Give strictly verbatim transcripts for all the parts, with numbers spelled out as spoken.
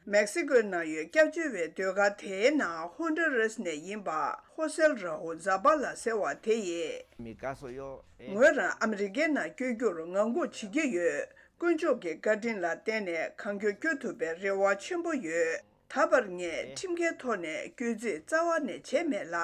མེག་སི་ཀོའི་ནང་ཡོད་སྐྱབས་བཅོལ་བའི་སྡོད་སྒར་དེའི་ནང་ཧོན་ཌུ་རཱས་ནས་ཡིན་པ་ཧོ་སེལ་ར་ཧུ་ཛ་པ་ལ་ཟེར་བ་དེ་ཡིས། Mi caso yo, eh, ངོས་རང་ཨ་མི་རི་ཀའི་ནང་བསྐྱོད་རྒྱུར་ངང་སྒུག་བྱེད་ཀྱི་ཡོད། དཀོན་མཆོག་གི་བཀའ་དྲིན་ལ་བརྟེན་ནས་གང་མགྱོགས་བསྐྱོད་ཐུབ་པའི་རེ་བ་ཆེན་པོ་ཡོད། ད་བར་ངས་ཁྲིམས་འགལ་ཐོག་ནས་བསྐྱོད་རྩིས་རྩ་བ་ནས་བྱས་མེད་ལ།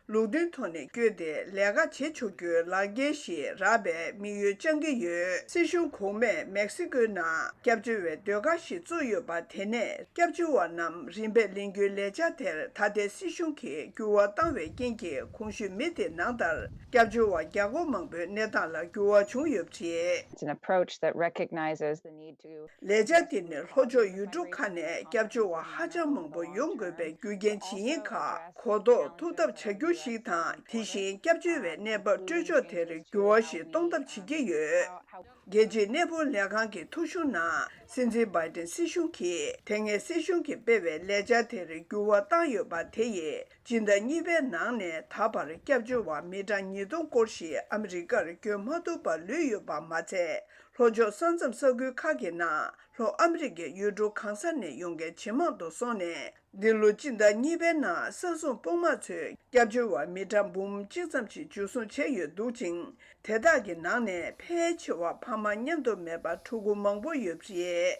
ལུགས་མཐུན་ཐོག་ནས་བསྐྱོད་དེ་ལས་ཀ་བྱེད་ཆོག་རྒྱུའི་ལག་འཁྱེར་ཞིག་རག་པའི་དམིགས་ཡུལ་བཅངས་ཀྱི་ཡོད། སྲིད་གཞུང་གོང་མས་མེག་སི་ཀོའི་ནང་སྐྱབས་བཅོལ་བའི་སྡོད་སྒར་ཞིག་བཙུགས་ཡོད་པ་དེ་ནས་སྐྱབས་བཅོལ་བ་རྣམས་རིན་སྤེལ་ལེན་རྒྱུའི་ལས་འཆར་དེར་ད་ལྟའི་སྲིད་གཞུང་གིས་འགྱུར་བ་བཏང་བའི་རྐྱེན་གྱིས་གོང་ཞུས་མི་དེ་ནང་ལྟར་སྐྱབས་བཅོལ་བ་རྒྱ་སྒོར་མང་པོའི་གནས་སྟངས་ལ་འགྱུར་བ་བྱུང་ཡོད་པ་རེད། It's an approach that recognizes the need to ལས་འཆར་དེ་ནི་ལྷོ་ཕྱོགས་ཡུལ་གྲུ་ཁག་ནས་སྐྱབས་བཅོལ་བ་ཧ་ཅང་མང་པོ་ཡོང་དགོས་པའི་རྒྱུ་རྐྱེན་ཇི་ཡིན་ཁག་གོ་རྟོགས་ཐུབ་ཐབས་བྱ་རྒྱུ་ཞིག་དང་། དེ་བཞིན་སྐྱབས་བཅོལ་བའི་གནས་བབ་སྤྲོད་ཕྱོགས་དེར་འགྱུར་བ་ཞིག་གཏོང་ཐབས་བྱེད་ཀྱི་ཡོད། རྒྱལ་སྤྱིའི་གནས་སྤོར་ལས་ཁང་གི་ཐོ་གཞུང་ནང་། སྲིད་འཛིན་བྷའི་ཏིན་སྲིད་གཞུང་གིས་དེ་སྔའི་སྲིད་གཞུང་གིས་སྤེལ་བའི་ལས་འཆར་དེར་འགྱུར་བ་བཏང་ཡོད་པ་དེ་ཡིས། སྤྱི་ཟླ་གཉིས་པའི་ནང་ནས་ད་བར་སྐྱབས་བཅོལ་བ་མི་གྲངས་ཉིས་སྟོང་སྐོར་ཞིག་ཨ་མི་རི་ཀར་བསྐྱོད་མ་ཐུབ་པར་ལུས་ཡོད་པ་མ་ཚད། ལྷོ་ཕྱོགས་ས་མཚམས་ས་ཁུལ་ཁག་གི་ནང་ལྷོ་ཨ་མི་རི་ཀའི་ཡུལ་གྲུ་གང་ས་ནས་ཡོང་མཁན་ཇེ་མང་དུ་སོང་ནས། འདི་ལོ་སྤྱི་ཟླ་གཉིས་པའི་ནང་ས་སྲུང་དཔུང་དམག་ཚོས་སྐྱབས་བཅོལ་བ་མི་གྲངས་འབུམ་གཅིག་ཙམ་ཞིག་འཇུ་བཟུང་བྱས་ཡོད་འདུག་ཅིང་། དེ་དག་གི་ནང་ནས་ཕལ་ཆེ་བ་ཕ་མ་མཉམ་དུ་མེད་པ་ཕྲུ་གུ་མང་པོ་ཡོད་པ་རེད།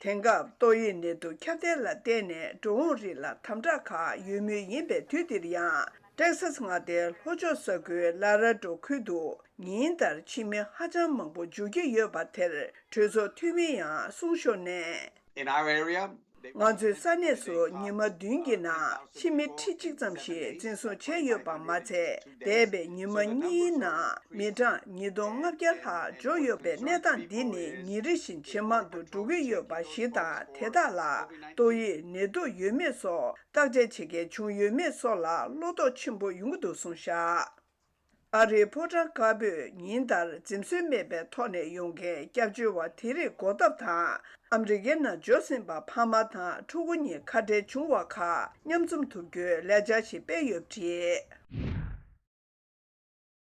དེང་སྐབས་ཏོག་དབྱིབས་ནད་དུག་ཁྱབ་གདལ་ལ་བརྟེན་ནས་འགྲོ་འོང་རིགས་ལ་དམ་དྲག་ཁག་ཡོད་མུས་ཡིན་པའི་དུས་འདིར་ཡང་། ཏེག་སཱས་མངའ་སྡེའི་ལྷོ་ཕྱོགས་ས་ཁུལ་ལ་ར་ཌོ་ཁུལ་དུ་ཉིན་ལྟར་ཕྱི་མི་ཧ་ཅང་མང་པོ་འཇུག་གི་ཡོད་པ་དེར་གྲོས་ཚོགས་འཐུས་མི་ཡང་གསུང་ཞོར་ནས། In our area, ང་ཚོའི་ས་གནས་སུ་ཉི་མ་བདུན་གྱི་ནང་ཕྱི་མི་ཁྲི་གཅིག་ཙམ་ཞིག་འཛིན་བཟུང་བྱས་ཡོད་པ་མ་ཚད། འདས་པའི་ཉི་མ་གཉིས་ནང་མི་གྲངས་ཉིས་སྟོང་ལྔ་བརྒྱ་ལྷག་འབྱོར་ཡོད་པའི་གནས་སྟངས་འདི་ནི་ཉིན་རེ་བཞིན་ཇེ་མང་དུ་འགྲོ་གི་ཡོད་པ་ཞིག་དང་། དེ་དག་ལ་ཏོག་དབྱིབས་ནད་དུག་ཡོད་མེད་སོགས་བརྟག་དཔྱད་བྱེད་མཁན་བྱུང་ཡོད་མེད་སོགས་ལ་བློ་དོགས་ཆེན་པོ་ཡོང་གི་འདུག་གསུངས་བཞག་ཨ་རིའི་ཕོ་བྲང་དཀར་པོས་ཉིན་ལྟར་འཛེམ་ཟོན་མེད་པའི་ཐོག་ནས་ཡོང་མཁན་སྐྱབས་བཅོལ་བ་དེ་རིགས་འགོག་ཐབས་དང་། ཨ་མི་རི་ཀའི་ནང་འབྱོར་ཟིན་པ་ཕ་མ་དང་ཕྲུ་གུ་གཉིས་ཁ་བྲལ་བྱུང་བ་ཁག་མཉམ་འཛོམས་ཐུབ་རྒྱུའི་ལས་འཆར་ཞིག་སྤེལ་ཡོད་པ་རེད།